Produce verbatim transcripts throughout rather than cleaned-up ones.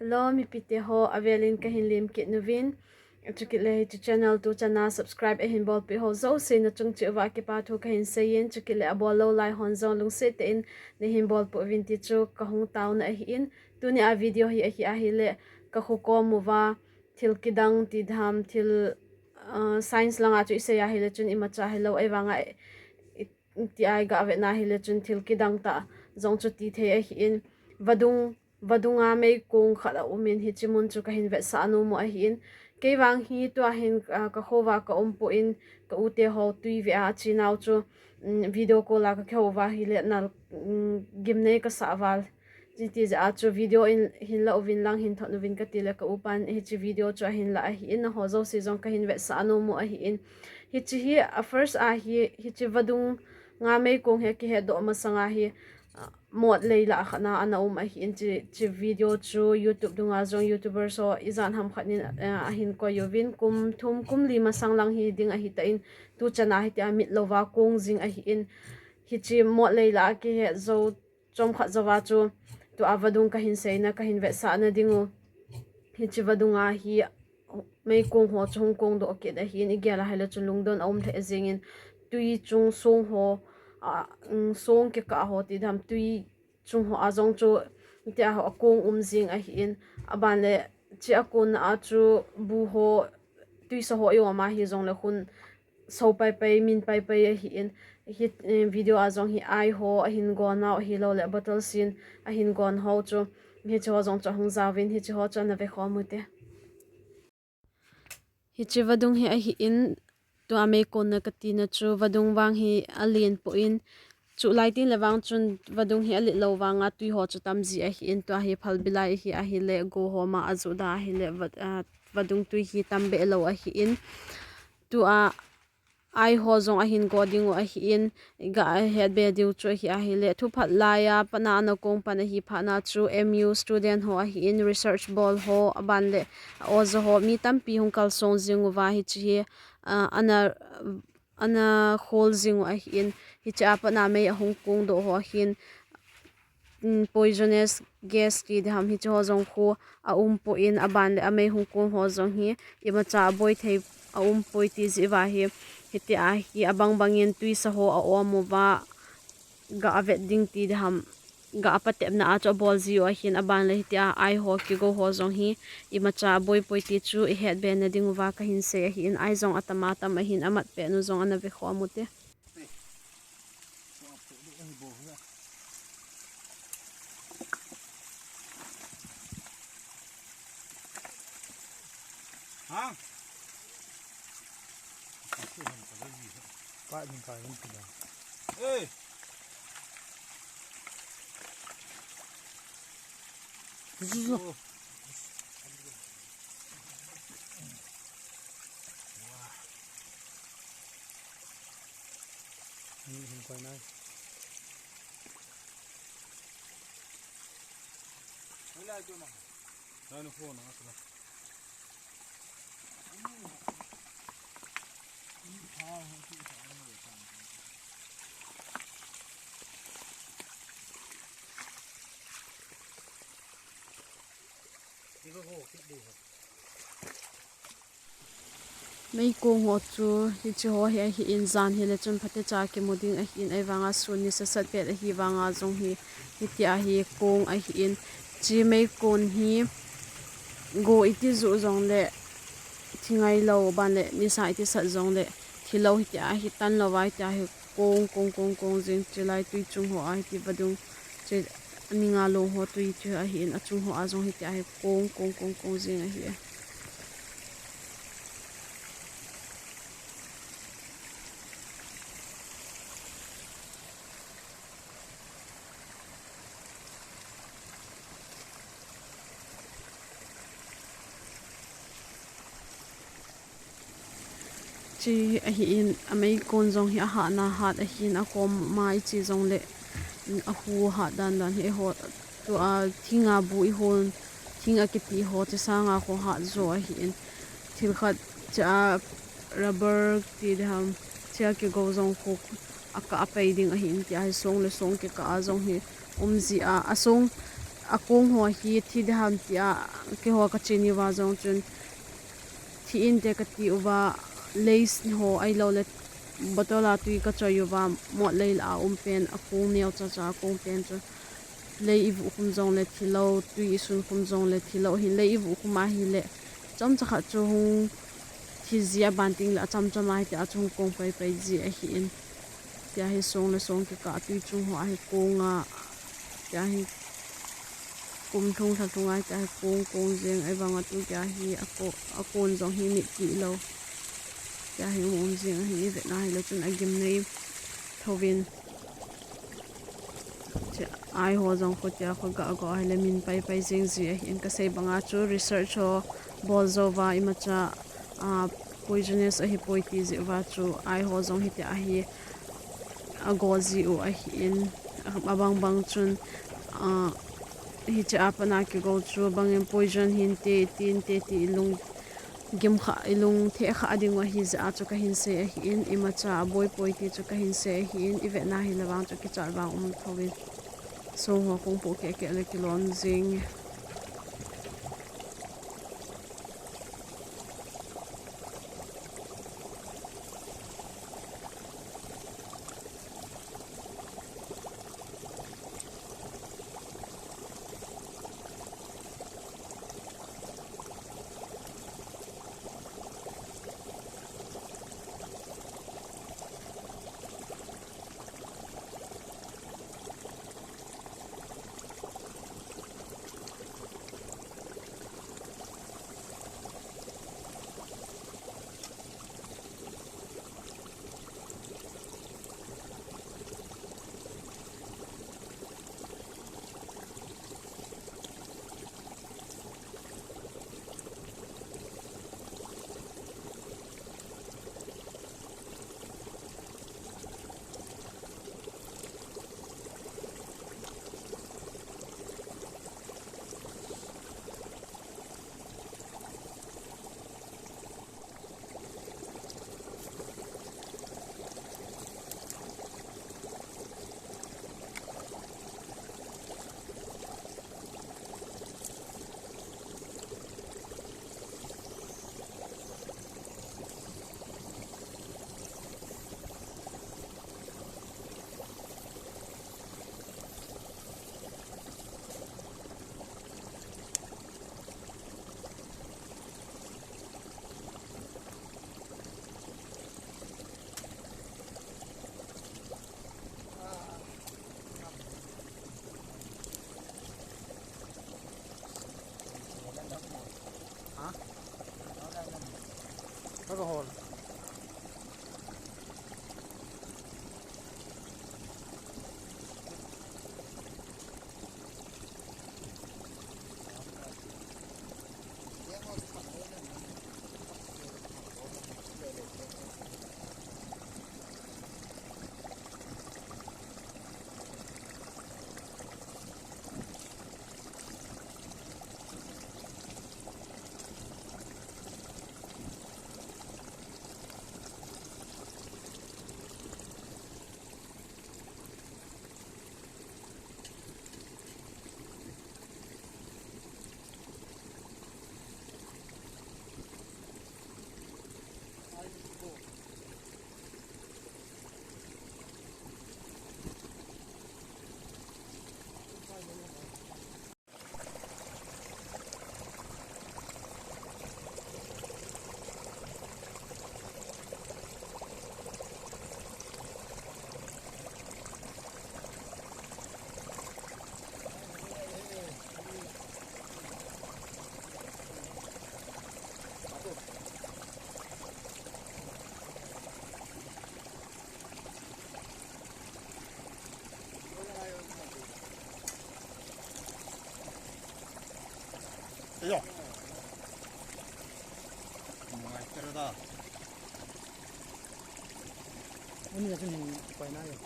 Hello, mipite ho, avelin kahin lemkit uvin. Chukit le hiche channel tuchana subscribe ahin bolpeh ho jouse nachung cheh uva kipathu kahin seiyin, chukit le abol lou lai hon jong lungset tah in neihin bolpeh uvin ti chu kahung taona ahin. Tunia video hi ahi ahile, kakho kom uva thil kidang ti diham, thil, ah, science langa chu isei ahile chun imacha hilou, ahivanga i, i, tia iga vetna hile chun thil kidang tah jong chu tithei ahin. Vadung, vadunga meikong khat aumin, hiche mun chu kahin vetsah nom u ahin. Keivang hi tua hin, ah, kakhouva kaumpoi, ka u te ho tui vea achenau chu, um, video call a kakihou uva ahile nal, um, gimnei kasah val. Chutijeh a chu video in hinla uvin lang hin thot uvin kati le ka upan hiche video chu ahin la ahin, nangho jouse jong kahin vetsah nom u ahin. Hiche hi, a first a hi, hiche vadunga meikong hi akihetdoh masanga hi, ah, mot lei lah a khatna ana um ahin, hiche, hiche video chu YouTube dunga jong YouTuber ho ijat ham khat in, ah, ahin koi uvin kum thum kum li masang lang hiding ahitan tuchana hitia mit louva kong jing ahin, hiche mot lei lah a kihet jou chomkhat jouva chu tua vadung kahin seina, kahin vetsahna dingu. Hiche vadunga hi meikong ho chu hung kongdoh kit ahin, igel a hile chun lungdon aum lheh jengin, tui chung song ho, ah, um, song kikah ho ti diham, tui chung ho a jong chu tia ho akong um jing ahin, aban le hiche akonna a chu bu ho, tuisa ho i-om a hijongle khun so paipai, min paipai ahin, hi, eh, video a jong hi ai ho ahin gon nau ahilou le bottle sin ahin gon ho chu, hiche ho jong chu ahung jaovin, hiche ho chu ana vekhom ute. Hiche vadung hi ahin, tua meikonna katina chu vadung vang hi alen poi, chulai tin le vang chun vadung hi alet lou vanga tui ho chu tamji ahin, tua hi phalbi lai hi ahile go ho ma ajuh da ahile vad-, ah, vadung tui hi tambeh lou ahin. Tua ai ho jong ahin go dingu ahin, ga hetbe diu chu ahi ahile, thuphat laiya patna ana kong pan ahi phatna chu M U student ho ahin, research bol ho, aban le oja ho, mi tampi hung kalsong jing uva hiche hi, ah, ana, ana khol jing u ahin, hiche a patna mei ahung kongdoh ho ahin, um, poisonous gas ti diham hiche ho jong khu aumpoi, aban le amei hung kong ho jong hi imacha aboi thei aumpoi tijeh uva hi, hitia hi abang bangin tuisa ho a-om uva, ga avet ding ti diham, ga apatepna a chu abol jiu ahin, aban le hitia ai ho kigo ho jong hi imacha aboipoi ti chu ihetbe na dinguva kahin sei ahin, ai jong atama tam ahin, amat pet nu jong ana vekhom ute. Meikong ho chu hiche ho hi ahin, jan hile chun phatecha kimu ding ahin, ahivanga sun ni sasat pet ahivanga jong hi, hitia hi kong ahin, hiche meikong hi go iti juh jongle thi ngailou, aban le nisa iti sat jongle thilou, hitia hi tan louva hitia hi kong, kong, kong, kong jing, chulai tui chung ho a hiti vadung, chu aninga long ho tui chu ahin, achung ho a jong hitia hi kong, kong, kong, kong jing ahi. Chu ahin, ameikong jong hi ahatna hat ahin, akom mai chu jongle, ahu hat dan dan hi eiho, tua thinga bu ihon, thing akiti ho, chu sanga ho hat jo ahin. Thil khat chu a rubber ti diham, chu a kigo jong khu akah a pei ding ahin, tia hi song le song kikah a jong hi um ji a, asong Akong ho hi thi ding ham tia keiho kache nauva jong chun thi inte kati uva, Lays ho ahilou le bottle a tui kachoi uva, mot lei lah a um pen, akong neocha cha akong pen chu lei ivuh khum jongle thilou, tui isun khum jongle thilou hin, lei ivuh khum ahile chomcha khat chu hung thi ji a, banting le achamcham a hitia chu hung kong paipai ji ahin. Tia hi song le song kikah tui chung ho ahi kong a, tia hi kum lhung lha lhung a tia hi kong kong jeng, ahivang a tu tia hi ako-, akon jong hi nit ti lou. Tia hi um um jeng ahin, ivet na hile chun agim nei thouvin. Che, ai ho jong kho tia kho ga go ahile min paipai jeng ji ahin, kasei banga chu research ho bol jouva imacha, ah, poisonous ahipoi ti jeh uva chu ai ho jong hitia hi ago ji u ahin, abang bang chun, ah, hiche a pat a kigo chu bangin poison hinte, tinte ti ilung gim kha, ilung theh kha ding u ahi jeh a chu kahin sei ahin, imacha aboi poi ti chu kahin sei ahin, ivet na hile vang chu kichat vang um thouvin. Song ho kong poh keh keh le kilom jeng e. Iyo. Nungai tera da. Ani ya chun hin pai na yo.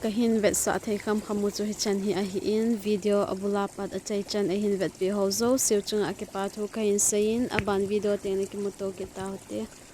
Kahin vetsah thei kham kham u chu hichan hi ahin, video abul a pat achaichan eihin vetpi ho jouse u chunga kipa thu kahin seiyin, aban video teng le kimuto kit tau hite.